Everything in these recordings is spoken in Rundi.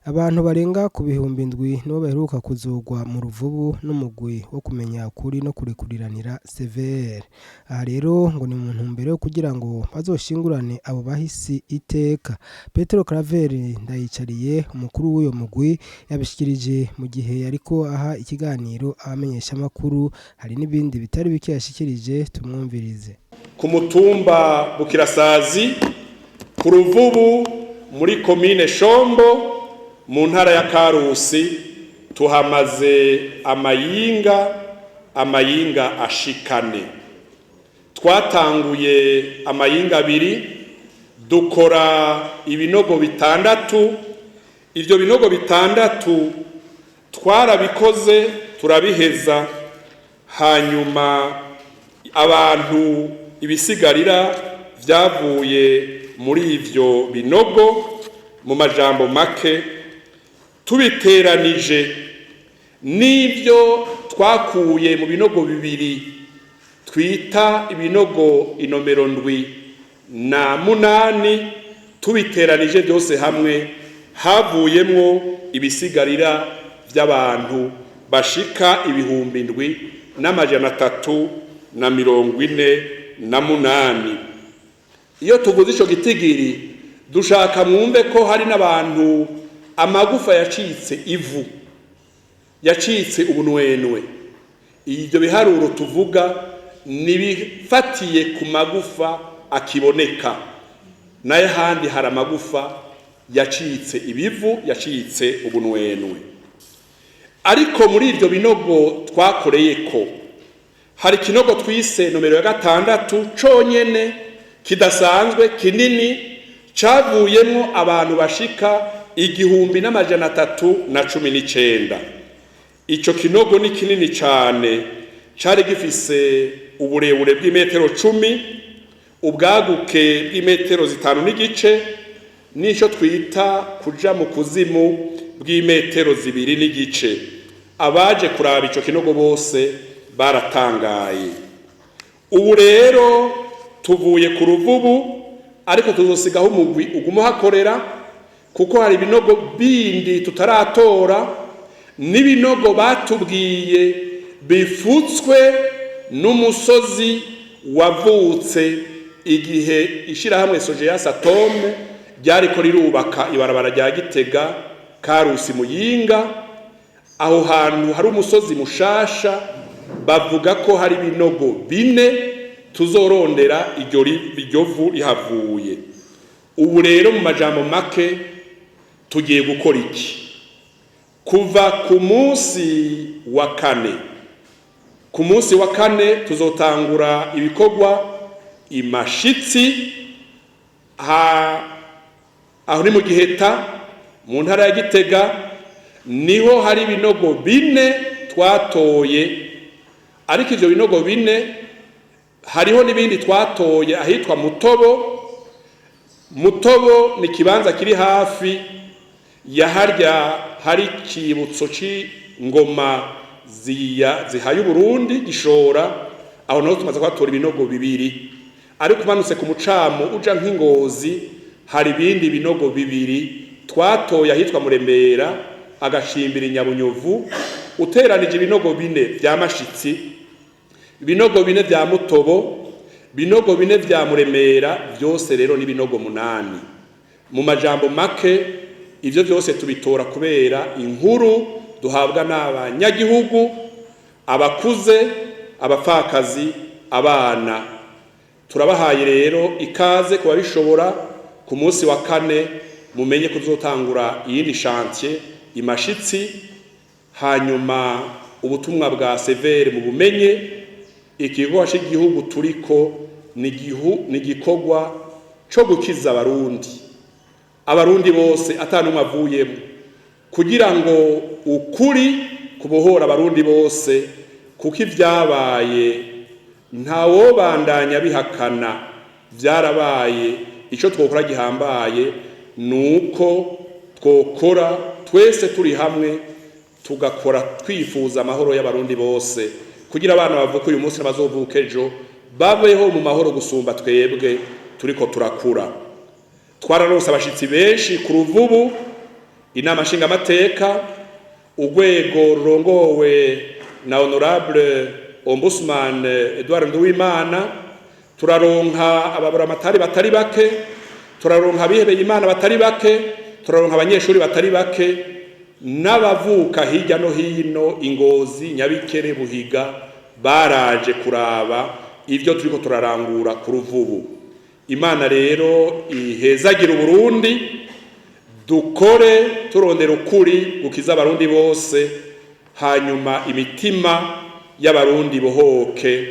Abantu barenga ku 7,000 nibo baheruka kuzugwa mu Ruvubu n'umugwi wo kumenya ukuri no kurekuriranira CVR. Aha rero ngo ni mu ntumbero yo kugira ngo bazoshingurane abo bahisi iteka. Petero Claver Ndayicariye, umukuru w'uyo mugwi, yabishikirije mu gihe yariko aha ikiganiro abamenyeshamakuru. Hari n'ibindi bitari bike yashikirije, tumwumvirize. Ku mutumba Bukirasazi, ku Ruvubu, muri komine Shombo, mu ntara ya Karusi, tuhamaze amayinga ashikane. Twatanguye amayinga 2, dukora ibinogo 6. Ivyo binogo 6 twarabikoze, turabiheza. Hanyuma abantu, ibisigarira vyavuye muri ivyo binogo, mu majambo make, tubiteranije n'ibyo twakuye mu binogo 2 twita ibinogo inomero 7 na 8, tubiteranije byose hamwe, havuyemwo ibisigarira by'abantu bashika 7348. Iyo tuvuze ico gitigiri, dushaka mwumve ko hari n'abantu amagufa yacitse ivu, yacitse ubunwenwe. Ibyo biharuro tuvuga nibifatiye ku magufa akiboneka, nayo ahandi hari amagufa yacitse ibivu, yacitse ubunwenwe. Ariko muri ibyo binogo twakoreye ko hari ikinogo twise nomero ya 6 conyene kidasanzwe, kinini, cavuyemwo abantu bashika 1319. Ico kinogo ni kinini cane, cari gifise uburebure bw'imetero 10, ubwaguke bw'imetero 5.5, n'ico twita kuja mu kuzimu bw'imetero 2.5. Abaje kuraba ico kinogo bose baratangaye. Ubu rero tuvuye ku Ruvubu, ariko tuzosigaho umugwi uguma uhakorera, kuko hari ibinogo bindi tutaratora n'ibinogo batubwiye bifutswe n'umusozi wavutse igihe ishirahamwe Sogeas Atome ryariko rirubaka ibarabara rya Gitega Karusi Muyinga. Aho hantu hari umusozi mushasha, bavuga ko hari ibinogo 4, tuzorondera iryo vu rihavuye. Ubu rero, mu majambo make, tugiye gukora iki? Kuva ku munsi wa kane, ku munsi wa kane tuzotangura ibikorwa imashitsi, aho ni mu Giheta, mu ntara ya Gitega. Niho hari ibinogo 4 twatoye, ariko ivyo binogo 4, hariho n'ibindi twatoye ahitwa Mutobo. Mutobo ni ikibanza kiri hafi ya harya hari ikibutso c'ingoma zihaye Uburundi Gishora. Aho naho tumaze kuhatora ibinogo 2. Ariko umanutse ku mucamo uja nk'Ingozi, hari ibindi binogo 2 twatoye ahitwa Muremera, agashimbira Inyabunyovu. Uteranije ibinogo 4 vya Mashitsi, ibinogo 4 vya Mutobo, binogo 4 vya Muremera, vyose rero ni ibinogo 8. Mu majambo make, ivyo vyose tubitora kubera inkuru duhabwa n'abanyagihugu, abakuze, abapfakazi, abana. Turabahaye rero ikaze ku babishobora. Ku munsi wa kane mumenye kuzotangura iyindi chantier imashitsi. Hanyuma ubutumwa bwa CVR mu bumenye, ikigo cy'igihugu turiko ni igikorwa co gukiza Abarundi, Abarundi bose atanumwe avuyemo, kugira ngo ukuri kubohora Abarundi bose, kuko ivyabaye ntawobandanya bihakana, vyarabaye. Ico twokora gihambaye nuko twokora twese turi hamwe, tugakora twifuza amahoro y'Abarundi bose, kugira abana bavuka uyu munsi n'abazovuka ejo babeho mu mahoro gusumba twebwe turiko turakura. Twararonse abashitsi benshi ku Ruvubu. Inama nshingamateka, urwego rurongowe na Honorable Ombudsman Edouard Nduwimana, turaronka ababuramatari batari bake, turaronka abihebeye Imana batari bake, turaronka abanyeshuri batari bake n'abavuka hirya no hino, Ingozi, Nyabikere, Buhiga, baraje kuraba ibyo turiko turarangura ku Ruvubu. Imana rero ihezagira Uburundi. Dukore turondera ukuri gukiza Abarundi bose, hanyuma imitima y'Abarundi bohoke,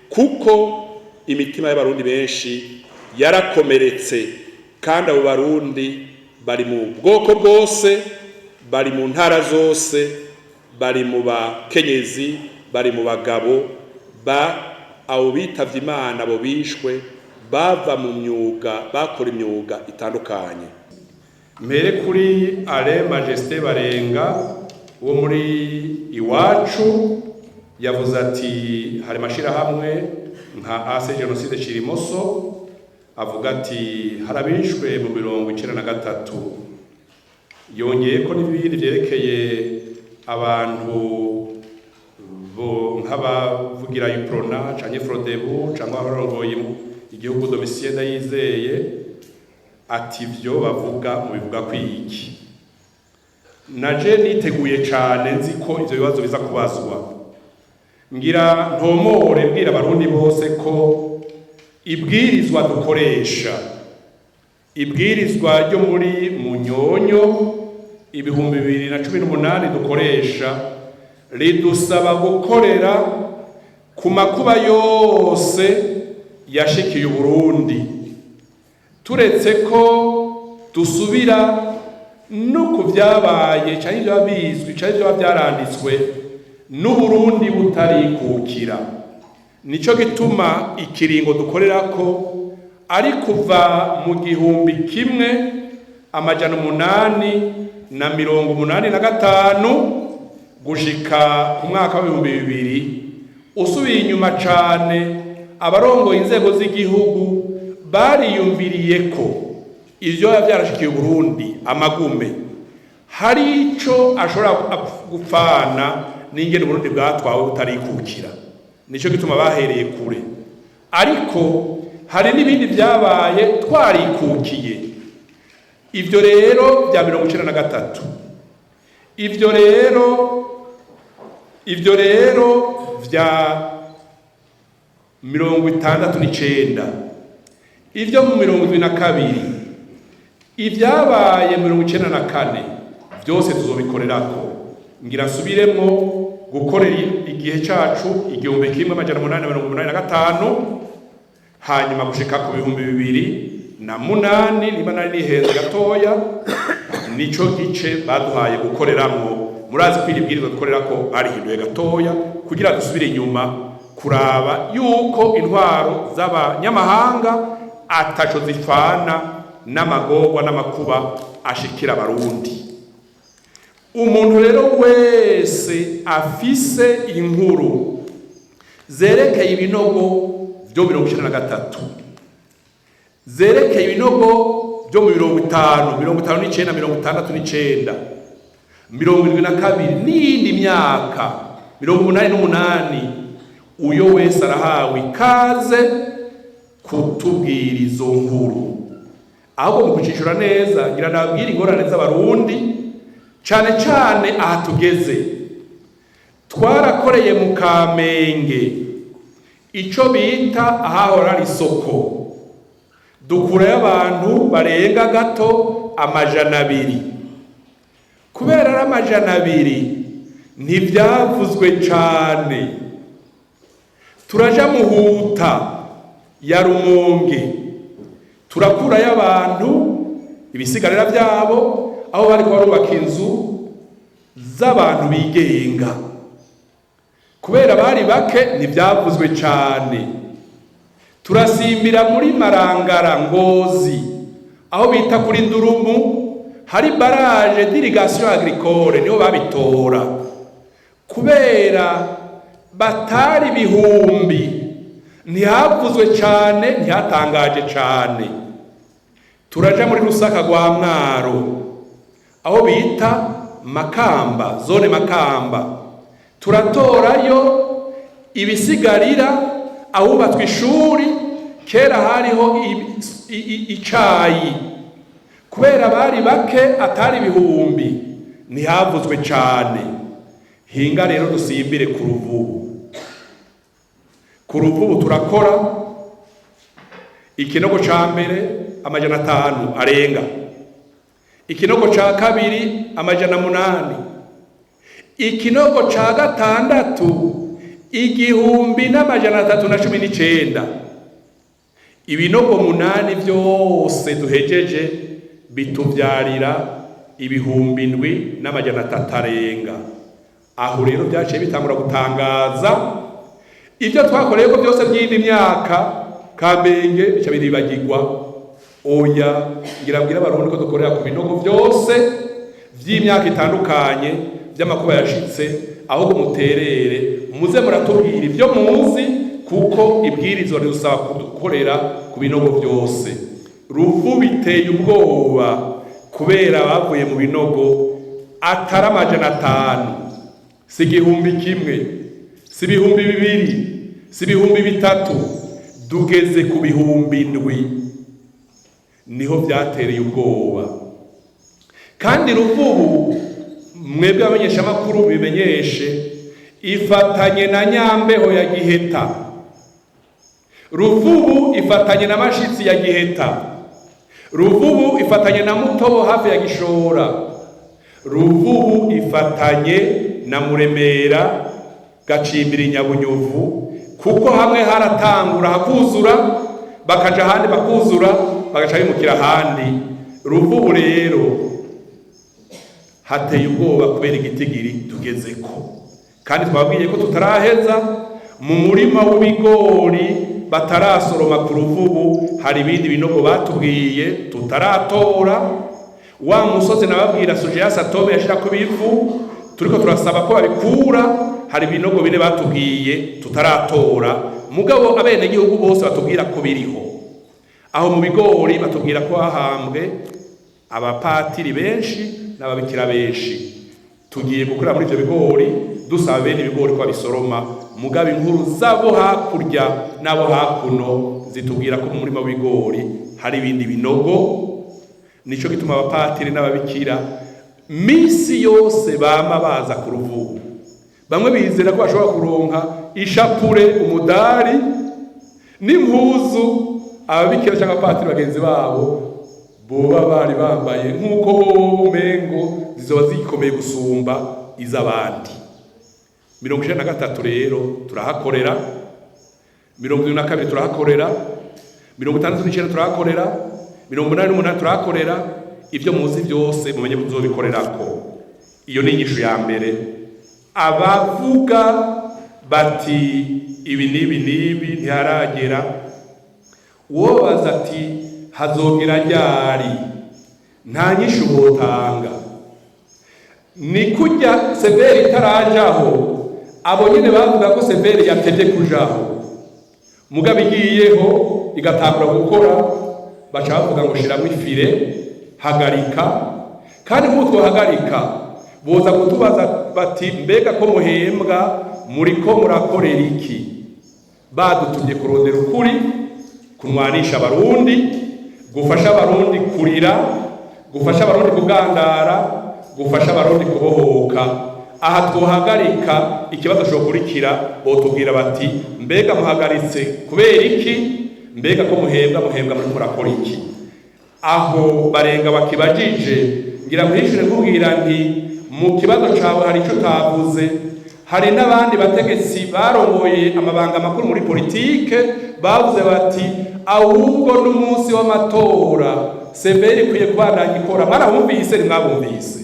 kuko imitima y'Abarundi benshi yarakomeretse, kandi abo Barundi bari mu bwoko bwose, bari mu ntara zose, bari mu bakenyezi, bari mu bagabo. Ba abo bitavye Imana, abo bishwe, bava mu myuga, bakora imyuga itandukanye. Mbere kuri Ale Majesté Barenga wo muri Iwacu, yavuze ati hari amashirahamwe nka AC Génocide Cirimoso, avuga ati harabishwe mu 93. Yongeye ko n'ibindi vyerekeye abantu bo nk'abavugira Uprona canke Frodebu canke abarongoye igihugu Domitien Ndayizeye, ati ivyo bavuga mubivuga kwiki? Naje niteguye cane, nzi ko ivyo bibazo biza kubazwa. Ngira ntomore mbwira Abarundi bose ko ibwirizwa dukoresha, ibwirizwa ryo muri Munyonyo 2018 dukoresha, ridusaba gukorera ku makuba yose yashikiye Uburundi, turetse ko dusubira no ku byabaye canke ivyaba bizwi canke ivyaba vyaranditswe n'Uburundi butarikukira. Nico gituma ikiringo dukorerako ari kuva mu 1885 gushika ku mwaka w'2000. Usubiye inyuma cane, abarongoye inzego z'igihugu bariyumviriye ko ivyo biba vyarashikiye Uburundi, amagume, hari ico ashobora gupfana n'ingene Uburundi bwatwawe butarikukira. Nico gituma bahereye kure, ariko hari n'ibindi vyabaye twarikukiye. Ivyo rero vya 93, ivyo rero vya 69, ivyo mu 72, ibyabaye 94, byose tuzobikorerako. Ngira nsubiremwo: gukorera igihe cacu 1885, hanyuma gushika ku 2008, niba nari nihenze gatoya, nico gice baduhaye gukoreramwo. Murazi ko iri bwirizwa dukorerako barihinduye gatoya kugira dusubire inyuma kuraba yuko intwaro z'abanyamahanga ataco zipfana n'amagorwa n'amakuba ashikira Abarundi. Umuntu rero wese afise inkuru zerekeye ibinogo vyo 93, zerekeye ibinogo byo mu 50, 59, 69, 72 n'iyindi myaka, 88, uyo wese arahawe ikaze kutubwira izo nkuru. Ahubwo mu kucishura neza, ngira nabwira ingorane z'Abarundi cane cane aha tugeze. Twarakoreye mu Kamenge, ico bita ahahora ari isoko, dukurayo abantu barenga gato 200. Kubera ari 200, ntivyavuzwe cane. Turaja Muhuta ya Rumonge, turakurayo abantu, ibisigarira vyabo, aho bariko barubaka inzu z'abantu bigenga. Kubera bari bake, ntivyavuzwe cane. Turasimbira muri Marangara, Ngozi, aho bita kuri Ndurumu, hari barrage d'irrigation agricole, niho babitora. Kubera batari ibihumbi, ntihavuzwe cane, ntihatangaje cane. Turaja muri Rusaka rwa Mwaro. Aho bita Makamba, zone Makamba, turatorayo ibisigarira ahubatswe ishuri. Kera hariho icayi, kubera bari bake atari ibihumbi ntihavuzwe cane. Hinga rero dusimbire ku Ruvubu. Ku Ruvubu turakora ikinogo ca mbere, 500 arenga, ikinogo ca kabiri 800, ikinogo ca gatandatu 1319. Ibinogo 8 vyose duhejeje bituvyarira 7300 arenga. Aho rero byaciye bitangura gutangaza ibyo twakoreye ko byose by'indi myaka Kamenge bica biribagirwa. Oya, ngira mbwira Abarundi ko dukorera ku binogo byose vy'imyaka itandukanye vy'amakuba yashitse, ahubwo muterere muze muratubwira ibyo muzi, kuko ibwirizwa ridusaba gukorera ku binogo byose. Ruvu biteye ubwoba kubera bavuye mu binogo atari 500, si 1000, si 2000, si 3000, dugeze ku 7000. Niho byatereye ubwoba. Kandi Ruvubu, mwebwe abamenyeshamakuru bimenyeshe, ifatanye na Nyambeho ya Giheta. Ruvubu ifatanye na Mashitsi ya Giheta. Ruvubu ifatanye na Mutobo hafi ya Gishora. Ruvubu ifatanye na Muremera, Gacimbiri, Nyabunyuvu, kuko hamwe haratangura hakuzura, bakaja ahandi bakuzura, bagaca bimukira ahandi. Ruvubu rero hateye ubwoba kubera igitigiri tugezeko, kandi twabwiye ko tutaraheza. Mu murima w'ibigori batarasoroma ku Ruvubu hari ibindi binogo batubwiye tutaratora. Wa musozi nababwira Sojeyasi Atome yashira ku bivu, turiko turasaba ko babikura. Hari ibinogo bine batubwiye tutaratora, mugabo abenegihugu bose batubwira ko biriho. Aho mu bigori batubwira ko hahambwe abapatiri benshi n'ababikira benshi. Tugiye gukora muri ivyo bigori, dusaba bene ibigori ko babisoroma, mugabo inkuru zabo hakurya n'abo hakuno zitubwira ko mu murima w'ibigori hari ibindi binogo. Nico gituma abapatiri n'ababikira misi yose bama baza ku Ruvubu. Bamwe bizera ko bashobora kuronka ishapure, umudari n'impuzu ababikira cyangwa abapatiri bagenzi babo boba bari bambaye, nk'uko boba umengo zizoba zikomeye gusumba iz'abandi. 93 rero turahakorera, 72 turahakorera, 69 turahakorera, 88 turahakorera. Ibyo muzi byose mumenye ko tuzobikorerako. Iyo ni inyishu ya mbere. Abavuga bati ibi n'ibi n'ibi ntiharagera, uwobaza ati hazogera ryari, nta nyishu botanga. Ni kujya CVR itarajaho, abo nyine bavuga ko CVR yatevye kujaho, mugabo igiyeho igatangura gukora baca bavuga ngo shiramwo ifire, hagarika. Kandi nk'ubu twohagarika boza kutubaza bati mbega ko muhembwa muriko murakorera iki? Badutumye kurondera ukuri, kunwanisha Abarundi, gufasha Abarundi kurira, gufasha Abarundi kugandara, gufasha Abarundi kubohoka. Aha twohagarika, ikibazo cokurikira botubwira bati mbega muhagaritse kubera iki? Mbega ko muhembwa, muhembwa muriko murakora iki? Aho barenga bakibajije, ngira muhishure nkubwira nti mu kibazo cawe hari ico utavuze. Hari n'abandi bategetsi barongoye amabanga makuru muri politike bavuze bati ahubwo n'umunsi w'amatora CVR ikwiye kubandanya ikora. Mwarabumvise, ntimwabumvise?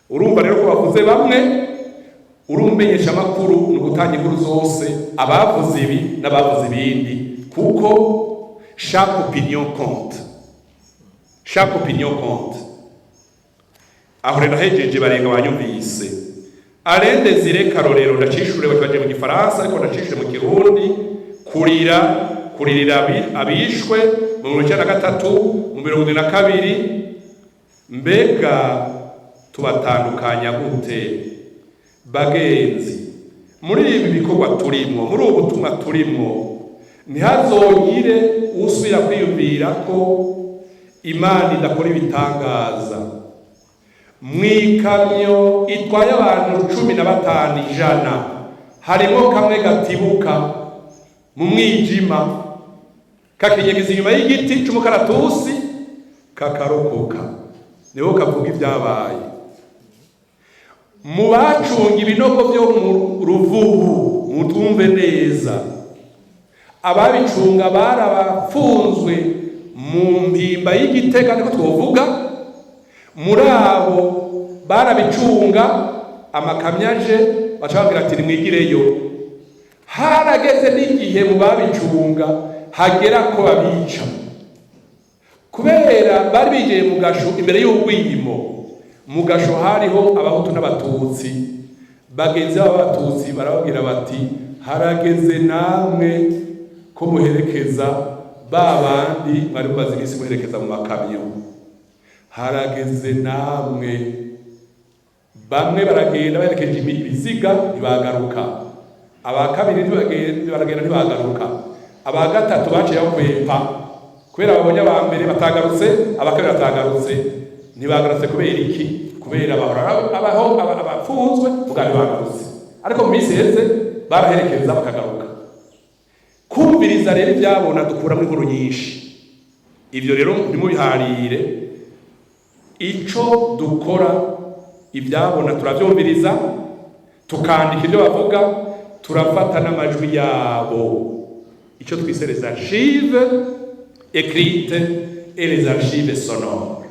Urumva rero ko bavuze bamwe. Urummenyesha amakuru ni ugutanga inkuru zose, abavuze ibi n'abavuze ibindi, kuko chaque opinion compte, chaque opinion compte. Aho rero hejeje, barenga banyumvise. Alain Désiré Karorero, ndacishure, bakibaje mu gifaransa ariko ndacishure mu kirundi. Kurira, kuririra abishwe mu 93, mu 72. Mbega tubatandukanya gute? Bagenzi, muri ibi bikorwa turimwo, muri ubu butumwa turimwo, ntihazogire usubira kwiyumvira ko Imana idakora ibitangaza. Mw'ikamyo itwaye abantu 15, 100, harimo kamwe gatibuka mu mwijima, kakinyegeza inyuma y'igiti c'umukaratusi, kakarokoka, niho kavuga ibyabaye. Mu bacunga ibinogo byo mu Ruvubu, mutwumve neza, ababicunga barabafunzwe mu Mpimba y'Igitega, niko twovuga. Muri abo barabicunga, amakamyo aje baca babwira ati: "Nimwigireyo." Harageze n'igihe mu babicunga hagera ko babica, kubera bari bigiye mu gasho imbere y'urwimo. Mu gasho hariho Abahutu n'Abatutsi. Bagenzi babo b'Abatutsi barababwira bati: "Harageze namwe ko muherekeza ba bandi mwari mumaze iminsi muherekeza mu makamyo, harageze namwe." Bamwe baragenda baherekeje ibiziga, ntibagaruka. Aba kabiri baragenda, ntibagaruka. Aba gatatu baciye bakwepa kubera babonye aba mbere batagarutse, aba kabiri batagarutse. Ntibagarutse kubera iki? Kubera bahora abaho abafunzwe muga ntibagarutse, ariko mu minsi iheze baraherekeza bakagaruka. Kumviriza rero ibyabona, dukuramo inkuru nyinshi. Ibyo rero ntimubiharire. Ico dukora, ibyabona turavyumviriza, tukandika ibyo bavuga, turafata n'amajwi yabo, icyo twise les archives écrites et les archives sonores.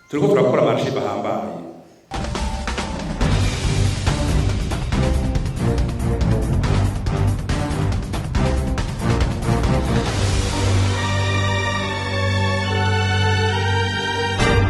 Turiko turakora ama archives ahambaye.